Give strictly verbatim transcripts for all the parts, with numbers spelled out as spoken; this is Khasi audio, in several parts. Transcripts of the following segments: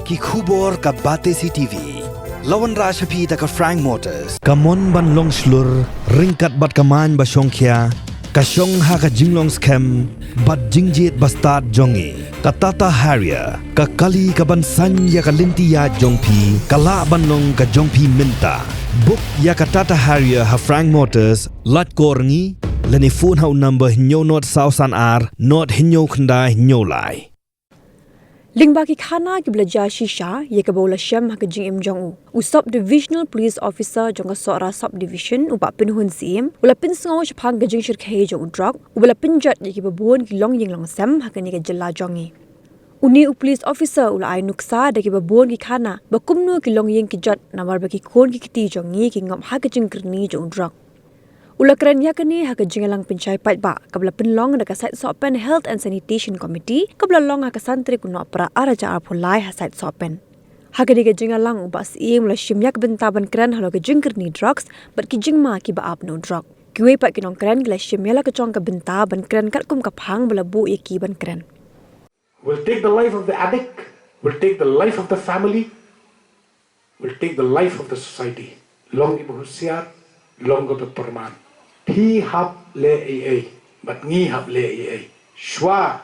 Ki khubor ka Batesi T V. La wanrah sha phi da ka Frank Motors. Ka mon ban long shlur, ryngkat bad ka main ba shongkhia, ka shong ha ka jinglong skhem bad jingjied ba stad jong ngi. Ka Tata Harrier, ka kali ka ban saiñ ïa ka lynti ïaid jong phi, ka lah ban long ka jong phi mynta. Book ïa ka Tata Harrier ha Frank Motors, lait kor ngi, lane phone ha u number hynñiew nod saw san ar, nod hynñiew khyndai hynñiew lai. Lyngba ki khana ki ba la jia shisha ïa kaba u la shem ha ka jingim jong u, u Sub Divisional Police Officer jong ka Sohra Sub Division, u Bah Pynhun Syiem, u la pynsngew shaphang ka jingshyrkhei jong u drok, u ba la pynjot ïa kiba bun ki longïing longsem ha kane ka jylla jong ngi. Une u police officer u la ai nuksa da kiba bun ki khana ba kumno ki longïing ki jot, namar ba ki khun ki kti jong ngi ki ngop ha ka jingkyrni jong u drok. U la kren ïa kane ha ka jingïalang pynshai paidbah kaba la pynlong da ka Saitsohpen Health and Sanitation Committee, kaba la long ha ka san tarik u Nohprah ar hajar arphew lai ha Saitsohpen. Ha kane ka jingïalang, u Bah Syiem u la shim ïa ka bynta ban kren halor ka jingkyrni drugs bad ki jingma kiba ap na u drok. Kiwei pat ki nongkren ki la shim ïa la ka jong ka bynta ban kren katkum ka phang ba la buh ïa ki ban kren. Will take the life of the addict, will take the life of the family, will take the life of the society. Long iba husiar, long iba pyrman. Phi hap leh ei ei, bad ngi hap leh ei ei. Shuwa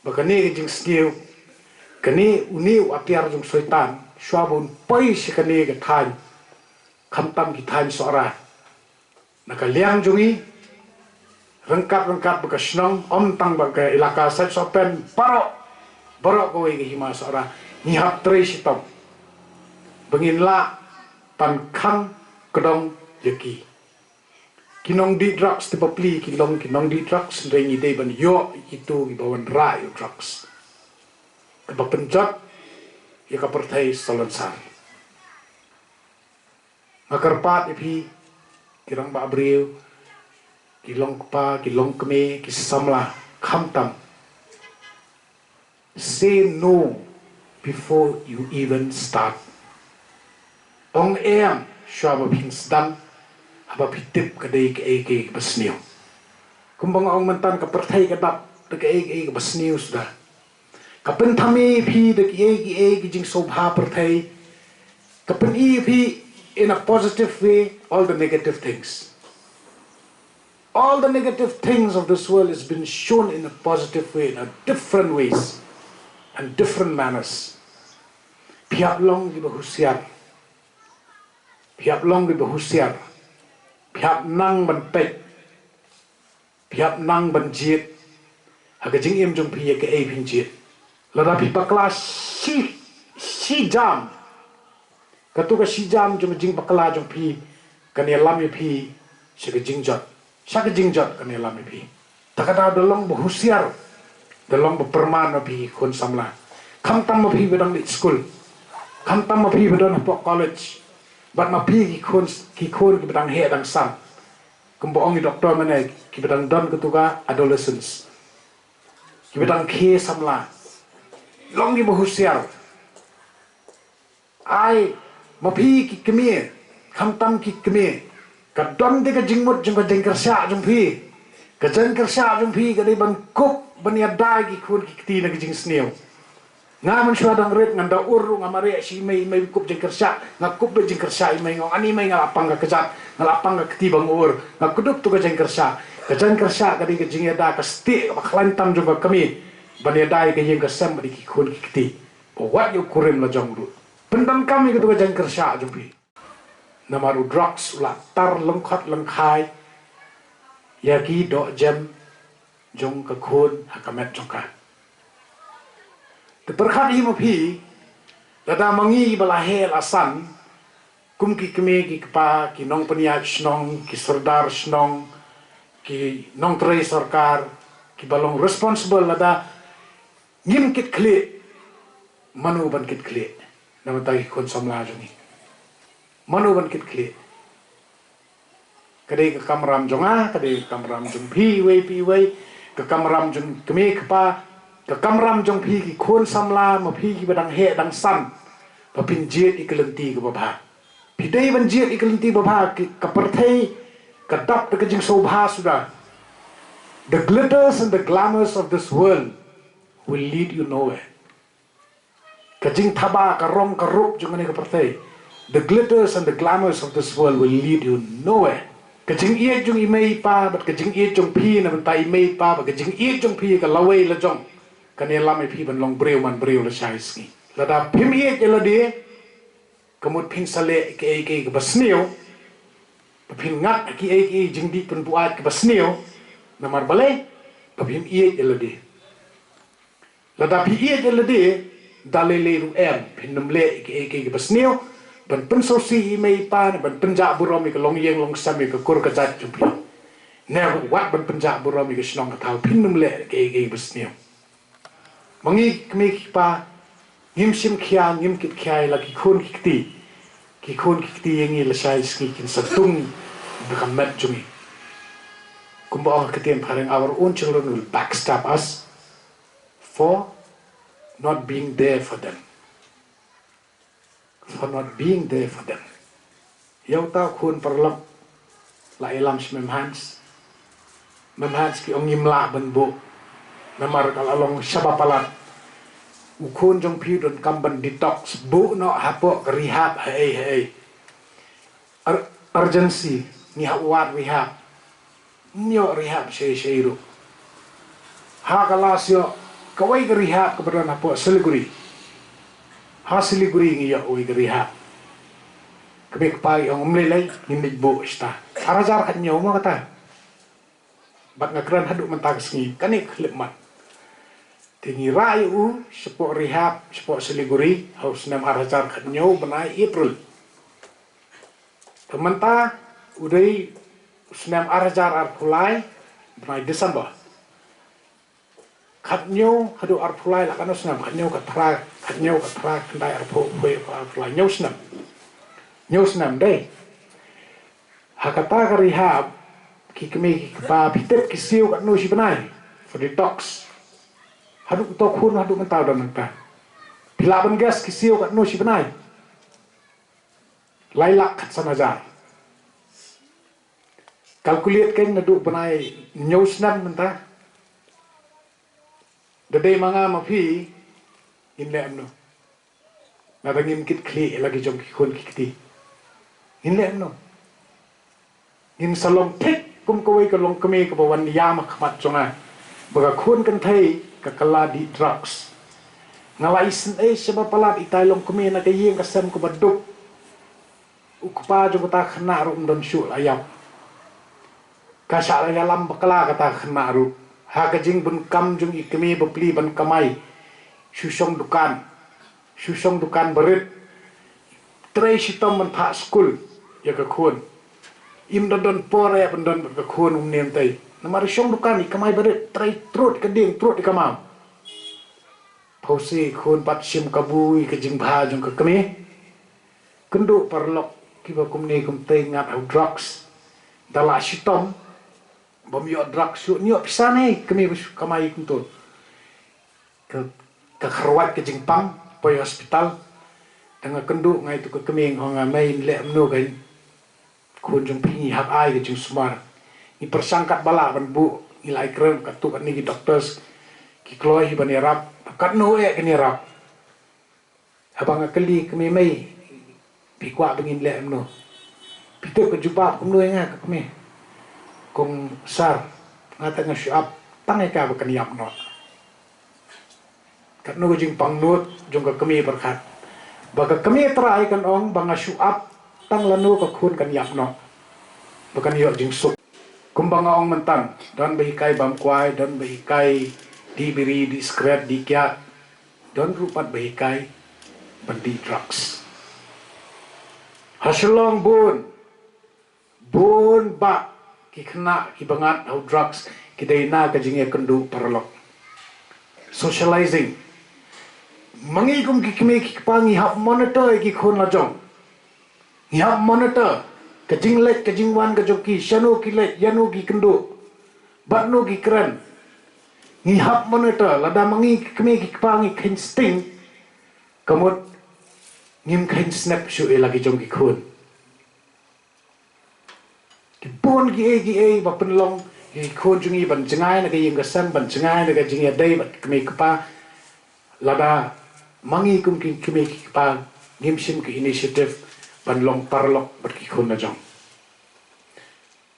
ba kane ka jingsniew, kane une u atiar jong Soitan, shuwa ba un poi sha kane ka thaiñ, khamtam ki thaiñ Sohra, na ka liang jong ngi, ryngkat ryngkat bad ka shnong, ym tang bad ka ilaka Saitsohpen, baroh, baroh kawei ka hima Sohra, ngi hap trei shitom ba ngin lah ban khang kdong ïa ki. Ki nongdih drugs te bapli ki long ki nongdih drugs, hynrei ngi dei ban ïoh ïa kito kiba wanrah ïa u drugs, kaba pynjot ïa ka pyrthei salonsar. Nga kyrpad ïa phi, ki rangbah briew, ki long kpa, ki long kmie, ki samla, khamtam, say no before you even start. Ong em shuwa ba phin sdang, haba phi tip ka dei kaei kaei kaba sniew. Kumba nga ong mynta, ka pyrthei ka dap da kaei kaei kaba sniew suda. Ka pynthame phi da kiei kiei ki jingsngewbha pyrthei. Ka pyni phi in a positive way all the negative things. All the negative things of this world has been shown in a positive way, in a different ways and different manners. Phi hap long kiba husiar. Phi hap long kiba husiar. Phi hap nang ban peit. Phi hap nang ban jied ha ka jingim jong phi ïa kaei phin jied. Lada phi bakla shi, shi jam, kato ka shi jam jong ka jingbakla jong phi kan ïalam ïa phi sha ka jingjot. Sha ka jingjot kan ïalam ïa phi. Ta ka daw da long ba husiar, da long ba pyrman ma phi ki khun samla. Khamtam ma phi ba dang leit skul, khamtam ma phi ba don hapoh college, bad ma phi ki khun, ki khun kiba dang heh dang san. Kumba ong i doktor mynne, kiba dang don kato ka adolescence, kiba dang khie samla. Long kiba husiar. Ai, ma phi ki kmie, khamtam ki kmie, ka don te ka jingmut jong ka jingkyrshan jong phi. Ka jingkyrshan jong phi ka dei ban kup, ban ïada ïa ki khun ki kti na ka jingsniew. Nga mynshuwa dang rit ngan da ur ruh nga mareh sha i mei, i mei kup jingkyrshan, nga kup beit jingkyrshan i mei, nga ong ani mei nga la pang ka kjat, nga la pang ka kti ba nga ur, nga kdup tu ka jingkyrshan. Ka jingkyrshan ka dei ka jingïada ka stieh kaba khlaiñ tam jong ka kmie ban ïada ïa ka ïing ka sem bad ïa ki khun ki kti. Ba wat ïa u kurim la jong ruh. Pyndonkam ïa katu ka jingkyrshan jong phi. Namar u drugs u la tar lyngkhot lyngkhai ïa ki dohjem jong ka khun ha ka met jong ka. Te pyrkhat hi ma phi, lada ma ngi ba la heh la san, kum ki kmie ki kpa, ki nongpynïaid shnong, ki sordar shnong, ki nongtrei sorkar, kiba long responsible, lada ngim kit khlieh, mano ban kit khlieh na bynta ki khun samla jong ngi? Mano ban kit khlieh? Ka dei ka kamram jong nga, ka dei ka kamram jong phi iwei pa iwei, ka kamram jong kmie kpa, ka kamram jong phi ki khun samla, ma phi kiba dang heh dang san, ba phin jied ïa ka lynti kaba bha. Phi dei ban jied ïa ka lynti ba bha, ki, ka pyrthei ka dap da ka jingsngewbha suda. The glitters and the glamours of this world will lead you nowhere. Ka jingthaba, ka rong ka rup jong kane ka pyrthei, the glitters and the glamours of this world will lead you nowhere. Ka jingïeit jong i mei i pa bad ka jingïeit jong phi na bynta i mei i pa bad ka jingïeit jong phi ka lawei lajong, kan ïalam ïa phi ban long briew man briew lashai sngi. Lada phim ïeit ïa lade, ka mut phin sa leh ïa kiei kiei kiba sniew. Ba phin ngat ïa kiei kiei jingdih pynbuaid kiba sniew. Namar balei? Ba phim ïeit ïa lade. Lada phi ïeit ïa lade, da lei lei ruh em phin nym leh ïa kiei kiei kiba sniew ban pynsngewsih ïa i mei i pa ne ban pynjah burom ïa ka longïing longsem, ïa ka kur ka jait jong phi, ne wat ban pynjah burom ïa ka shnong ka thaw, phin nym leh ïa kiei kiei kiba sniew. Ma ngi ki kmie ki kpa, ngim shim khia, ngim kit khia ïa la ki khun ki kti. Ki khun ki kti ïa ngi lashai sngi kin sa dung da ka met jong ngi. Kumba ong ka ktien phareng, our own children will backstab us for not being there for them. For not being there for them. Ïa uta u khun paralok, la ïalam sha Mem Hans. Mem Hans, ki ong ngim lah ban buh namar ka la long shaba palat. U khun jong phi u donkam ban detox, buh noh hapoh ka rehab haei haei. Ur-, urgency, ngi hap wad rehab. Ym ïoh rehab shei shei ruh. Ha ka last ïoh kawei ka rehab kaba don hapoh Siliguri. Ha Siliguri ngi ïoh kawei ka rehab. Ka mei ka pa ki ong ym lei lei, ngin leit buh shata. Ar hajar khathynñiew mo kata. Bad nga kren haduh mynta ka sngi, kane ka khyllipmat. Te ngi rah ïa u shapoh rehab shapoh Siliguri ha u snem ar hajar khathynñiew bnai April. Te mynta u dei u snem ar hajar arphew lai bnai December. Khathynñiew haduh arphew lai la katno snem? Khathynñiew, khatphra, khathynñiew, khatphra, khatkhyndai, arphew, hynriew, arphew lai, hynñiew snem. Hynñiew snem dei. Ha kata ka rehab, ki kmie ki kpa, phi tip ki siew katno shi bnai for detox? Haduh uto u khun haduh mynta u don hangta. Phi lah ban guess ki siew katno shi bnai? Lai lak khatsan hajar. Calculate kein naduh bnai hynñiew snem mynta. Da dei ma nga ma phi, ngin leh kumno? Lada ngim kit khlieh ïa la ki jong ki khun ki kti, ngin leh kumno? Ngin sa long thik kum kawei ka longkmie kaba wan ïam ha khmat jong nga ba ka khun kynthei ka kylla dih drugs. Nga la isynei shaba palat, itai longkmie na ka ïing ka sem kaba duk. U kpa jong kata ka khynnah ruh ym don shuh la ïap. Ka shah la ïalam bakla kata ka khynnah ruh ha ka jingbun kam jong i kmie bapli ban kamai. Shu shong dukan, shu shong dukan barit. Trei shitom ban phah skul ïa ka khun. Im don don por ïa ban don bad ka khun, um ne um tei. Namar i shong dukan, i kamai barit, trei trud ka dieng trud ka mam. Phewse i khun pat shim kabu ïa ka jingbha jong ka kmie. Kynduh paralok, kiba kumne kumtei ngat ha u drugs. Da la shitom, bym ïoh drugs shuh, ym ïoh pisa ne, kmie ba shu kamai kumto. Ka, ka kharwait ka jingpang, poi hospital. Te nga kynduh, nga ïathuh ka kmie, nga ong, mei, leh kumno kein? Khun jong phi, ngi hap ai ka jingsumar. Ngi pyrshang katba lah ban buh, ngi la ai kren katto katne ki doctors, ki kloi hi ban ïarap, katno eh kin ïarap. Haba nga kylli ka kmie, mei, phi kwah ba ngin leh kumno? Phi tip ka jubab kumno ïa nga, ka kmie? Ka ong, sir, nga te nga shu ap tang ïa ka ba kan ïap noh. Katno ka jingpangnud jong ka kmie pyrkhat. Ba ka kmie trai kan ong ba nga shu ap tang lano ka khun kan ïap noh, ba kan ïoh jingsuk. Kumba nga ong mynta, don ba hikai bam kwai, don ba hikai dih biri, dih sikret, dih kiad. Don ruh pat ba hikai ban dih drugs. Ha Shillong bun, bun bah ki khynnah kiba ngat ha u drugs ki dei na ka jingïakynduh paralok. Socializing. Ma ngi kum ki kmie ki kpa ngi hap monitor ïa ki khun lajong. Ngi hap monitor ka jingleit ka jingwan ka jong ki, shano ki leit, ïano ki kynduh, bad no ki kren. Ngi hap monitor, lada ma ngi ki kmie ki kpa ngi kheiñ sting, ka mut ngim kheiñ snep shuh ïa la ki jong ki khun. Ki bun kiei kiei ba pynlong ïa ki khun jong ngi ban jngai na ka ïing ka sem, ban jngai na ka jingïadei bad kmie kpa. Lada Ma ngi kum ki kmie ki kpa ngim shim ki initiative ban long paralok bad ki khun la jong.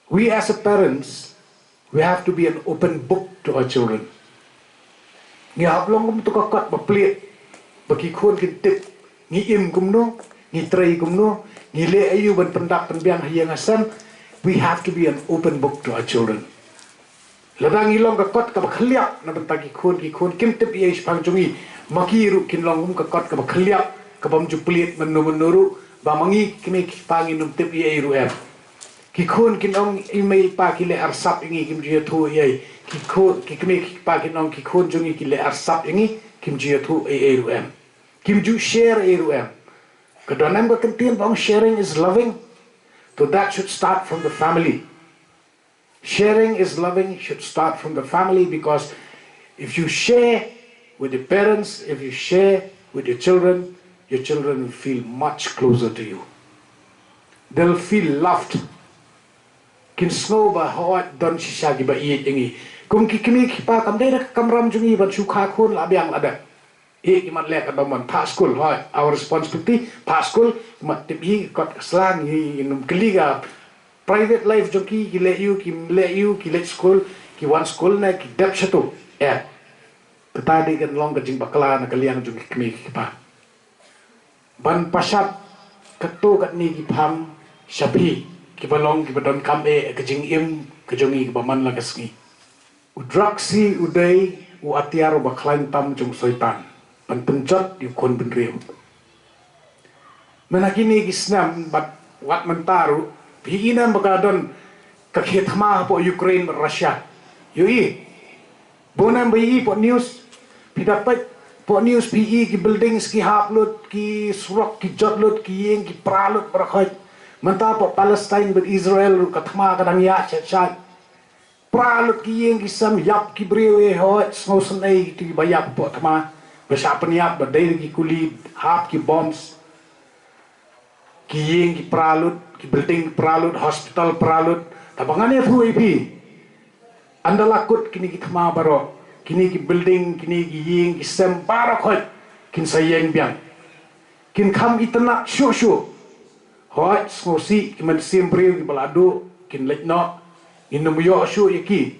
We as a parents, we have to be an open book to our children. Ngi hap long kum tu ka kot ba plied ba ki khun kin tip ngi im kumno, ngi trei kumno, ngi leh aïu ban pyndap pynbiang ha ïing ha sem. We have to be an open book to our children. Lada ngi long ka kot kaba khylliap na bynta ki khun, ki khun kim tip ei ei shaphang jong ngi, ma ki ruh kin long kum ka kot kaba khylliap, kabym ju plied mynno mynno ruh ba ma ngi ki kmie ki kpa ngin ym tip ei ei ruh em. Ki khun kin ong i mei i pa ki leh arsap ïa ngi, kim ju ïathuh ei ei. Ki khun, ki kmie ki kpa kin ong ki khun jong ngi ki leh arsap ïa ngi, kim ju ïathuh ei ei ruh em. Kim ju share ei ei ruh em. Ka don em ka kyntien ba ong sharing is loving. So that should start from the family. Sharing is loving should start from the family, because if you share with your parents, if you share with your children, your children will feel much closer to you. They'll feel loved. Kin sngew ba hooid don shisha kiba ïeit ïa ngi. Kum ki kmie ki kpa kam dei da ka kamram jong ngi ban shu kha khun la biang la dep. Ïeit ki mat leh ka dom ban phah skul, hooid, our responsibility phah skul, ki mat tip ïa ki kot ka sla, ngin ym kylli ka private life jong ki, ki leh ïa u, kim leh ïa u, ki leit skul, ki wan skul ne ki dep shatu. Eh. Kata dei kan long ka jingbakla na ka liang jong ki kmie ki kpa. Ban pashat katto katne ki phang sha phi kiba long kiba donkam eh ka jingim ka jong ngi kaba man la ka sngi. U drugs hi u dei u atiar uba khlaiñ tam jong u Soitan ban pynjot ïa u khun bynriew. Mynta kine ki snem bad wat mynta ruh phi i ne em ba ka don ka khie thma hapoh Ukraine bad Russia. Ïohi? Bun ne em ba i hapoh news, phi da peit hapoh news phi i ki buildings ki hap lut, ki surok ki jot lut, ki ïing ki pra lut baroh khoit. Mynta hapoh Palestine bad Israel ruh ka thma ka dang ïaid shet shet. Pra lut ki ïing ki sem, ïap ki briew, eh hooid, sngewsynei kito kiba ïap hapoh thma. Ba shah pynïap ba dei ki kuli, hap ki bombs. Ki ïing ki pra lut, ki building pra lut, hospital pra lut. Tangba ngan ïathuh ïa phi, ynda la kut kine ki thma baroh, kine ki building, kine ki ïing ki sem baroh khoit kin sa ïeng biang. Kin kham itynnad shuh shuh. Hooid, sngewsih ki mynsiem briew kiba la duh kin leit noh, ngin ym ïoh shuh ïa ki.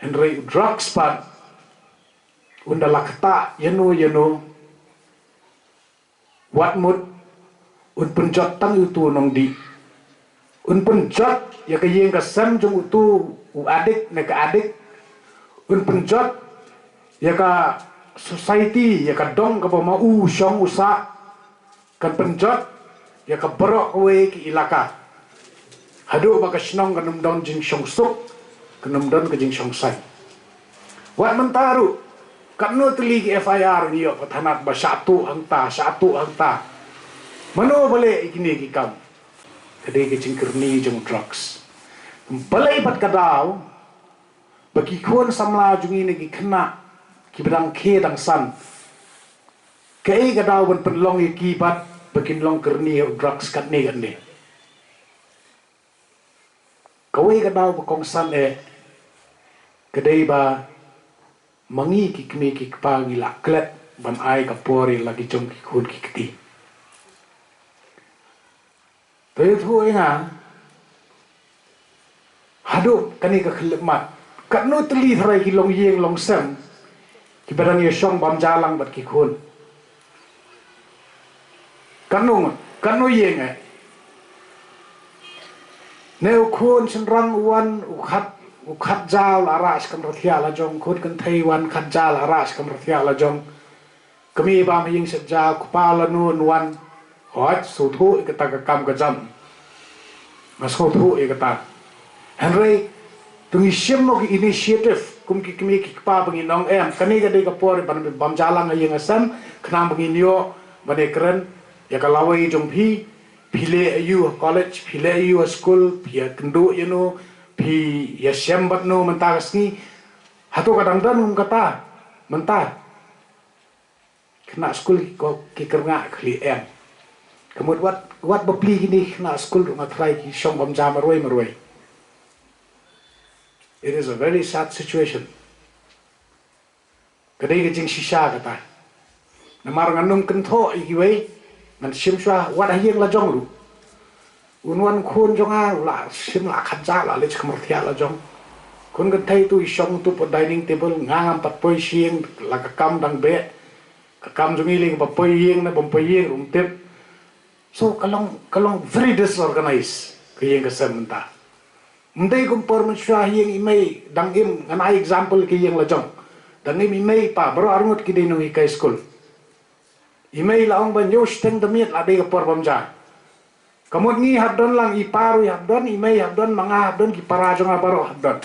Hynrei u drugs pat, ynda la ktah ïano ïano, wat mut un pynjot tang ïa uto u nongdih. Un pynjot ïa ka ïing ka sem jong uto u addict ne ka addict. Un pynjot ïa ka society, ïa ka dong kaba ma u shong u sah. Kan pynjot ïa ka baroh kawei ka ilaka. Haduh ba ka shnong kan ym don jingshongsuk, kan ym don ka jingshongsaiñ. Wat mynta ruh, katno tylli ki F I R ngi ïoh ka thanat ba shah tuh hangta, shah tuh hangta. Mano ba leh ïa kine ki kam? Ka dei ka jingkyrni jong drugs. Balei pat ka daw ba ki khun samla jong ngi ne ki khynnah kiba dang khie dang san, kaei ka daw ban pynlong ïa ki pat ba kin long kyrni ïa u drugs katne katne? Kawei ka daw ba kongsan eh ka dei ba ma ngi ki kmie ki kpa ngi la klet ban ai ka por ïa la ki jong ki khun ki kti. To ïathuh ïa nga, haduh kane ka khyllipmat, katno tylli tharai ki longïing longsem kiba dang ïashong bam ja lang bad ki khun? Katno, katno ïing eh? Ne u khun shynrang u wan, u khat, u khat ja u la rah sha kamra thiah la jong, khun kynthei wan khat ja la rah sha kamra thiah la jong. Kmie bam ha ïing shet ja, u kpa lano un wan. Hooid, sngewthuh ïa kata ka kam ka jam. Nga sngewthuh ïa kata. Hynrei to ngi shim mo ki initiative kum ki kmie ki kpa ba ngin ong em, kane ka dei ka por ban bam ja lang ha ïing ha sem, khnang ba ngin ïoh ban ïakren ïa ka lawei jong phi. Phi leh aïu ha college, phi leh aïu ha skul, phi ïakynduh ïano, phi ïashem bad no mynta ka sngi? Hato ka dang don kum kata mynta? Khynnah skul ki ko, ki kyrngah khlieh em. Ka mut wat, wat bapli kine khynnah skul ruh nga tharai ki shong bam ja marwei marwei. It is a very sad situation. Ka dei ka jingshisha kata. Namar ngan ym kynthoh ïa kiwei, ngan shim shuwa wat ha ïing la jong ruh. Un wan khun jong nga, u la shim la khat ja, la leit sha ka marthiah la jong. Khun kynthei, to i shong to pat dining table, nga ngam pat poi sha ïing, la ka kam dang beh. Ka kam jong i lei kaba poi ïing ne bym poi ïing ruh ym tip. So ka long, ka long very disorganized ka ïing ka sem mynta. Ym dei kum por mynshuwa ha ïing i mei, dang im, ngan ai example ka ïing la jong. Dang im i mei i pa, baroh arngut ki dei nonghikai skul. I mei la ong ba ñiew shiteng da miet la dei ka por bam ja. Ka mut ngi hap don lang, i pa ruh i hap don, i mei i hap don, ma nga hap don, ki para jong nga baroh hap don.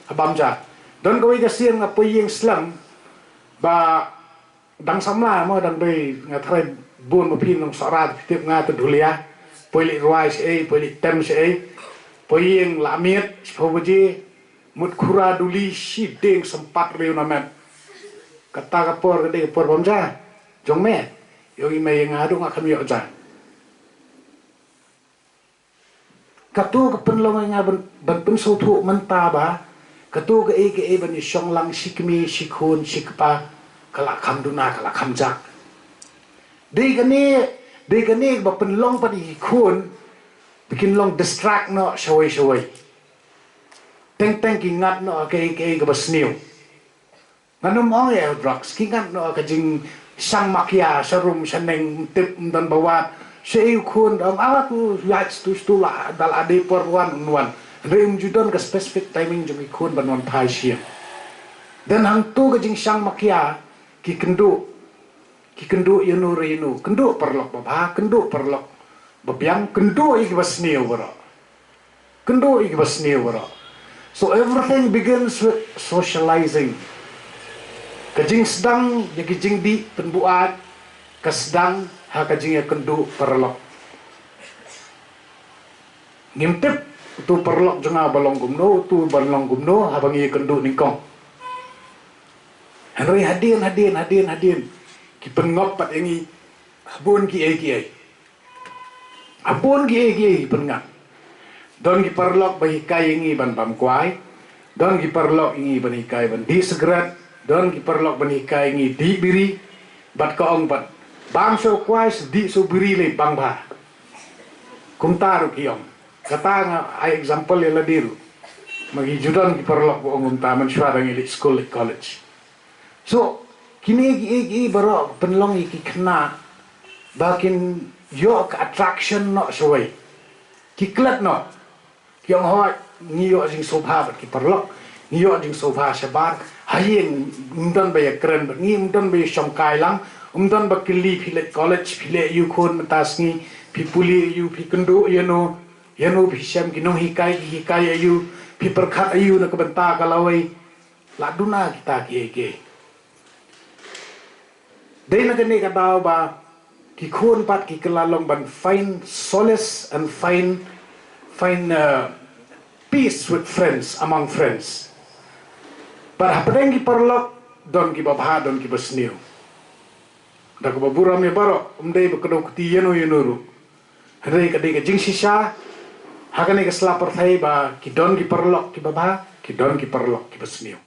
Ha bam ja. Don kawei ka sien nga poi ïing slem ba dang samla mo, dang bei, nga tharai bun ma phi nong Sohra phi tip nga, to dhulia. Poi leit rwai shaei, poi leit tem shaei. Poi ïing la miet, shiphew baje. Mut khura duli shiteng sympat riew na met. Kata ka por ka dei ka por bam ja jong me. Ïoh i mei ïa nga, haduh nga kam ïoh ja. Kato ka pynlong ïa nga ban, ban pynsngewthuh mynta ba kato kaei kaei ban ïashong lang shi kmie shi khun shi kpa, ka la kham duna, ka la kham jak. Dei kane, dei kane ba pynlong pat ïa ki khun ba kin long distract noh shawei shawei. Teng teng ki ngat noh kaei kaei kaba sniew. Ngan ym ong ïa drugs, ki ngat noh ka jingshang makia, sha rum sha neng, ym tip, ym don ba wad. Shaei u khun da ong, ah, to ïaid stu stu la, da la dei por wan un wan. Hynrei ym ju don ka specific timing jong ki khun ban wan phai sha ïing. Then hangto ka jingshang makia ki kynduh, ki kynduh ïano re ïano, kynduh paralok babha, kynduh paralok babiang, kynduh ïa kiba sniew baroh. Kynduh ïa kiba sniew baroh. So everything begins with socializing. Ka jingsdang ïa ki jingdih pynbuaid ka sdang ha ka jingïakynduh paralok. Ngim tip uto u paralok jong nga ba long kumno, uto ba long kumno, haba ngi ïakynduh nyngkong. Hynrei hadien, hadien, hadien, hadien ki pynngop pat ïa ngi ha bun kiei kiei. Ha bun kiei kiei ki pynngat. Don ki paralok ba hikai ïa ngi ban bam kwai. Don ki paralok ïa ngi ban hikai ban dih sikret. Don ki paralok ban hikai ïa ngi dih biri. Bad ka ong pat, bam shuh kwai, dih shuh biri lei bang bha. Kumta ruh ki ong. Kata nga ai example ïa lade ruh. Ma ki ju don ki paralok ba ong kumta mynshuwa da ngi leit skul leit college. So kine kiei kiei baroh pynlong ïa ki khynnah ba kin ïoh ka attraction noh shawei. Ki klet noh. Ki ong hooid, ngi ïoh jingsngewbha bad ki paralok, ngi ïoh jingsngewbha shabar. Ha ïing ym don ba ïakren bad ngi, ym don ba ïashongkai lang, ym don ba kylli phi leit college, phi leh aïu khun mynta sngi, phi pule aïu, phi kynduh ïano, ïano phi shem, ki nonghikai ki hikai aïu, phi pyrkhat aïu na ka bynta ka lawei. La duna kita kiei kiei. Dei na kane ka daw ba ki khun pat ki kylla long ban find solace and find, find, uh, peace with friends, among friends. Bad hapdeng ki paralok don kiba bha, don kiba sniew. Da kaba burom ïa baroh, ym dei ba kdew kti ïano ïano ruh. Hynrei ka dei ka jingshisha ha kane ka sla pyrthei ba ki don ki paralok kiba bha, ki don ki paralok kiba sniew.